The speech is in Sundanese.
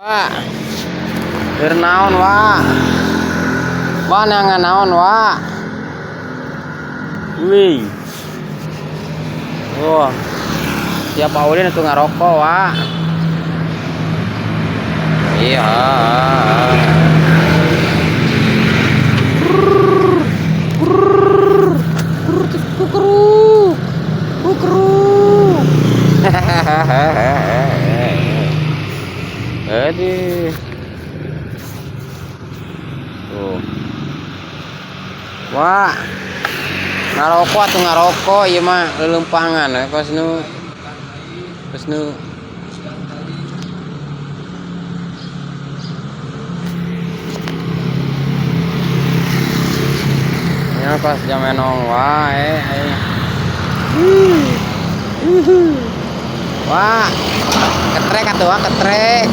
Wak. Keur naon, Wak? Wak neangan naon, Wak? Wih. Wah. Siap ulin atuh ngarokok, Wak. Iya. Kukeruk. Kukeruk. Aduh. Tuh. Wah. Ngarokok atuh ngarokok ieu mah leuleumpangan we kos nu. Kos nu. Ya pas jamenong wae aing. Wah, ketrek atuh, wah, ketrek.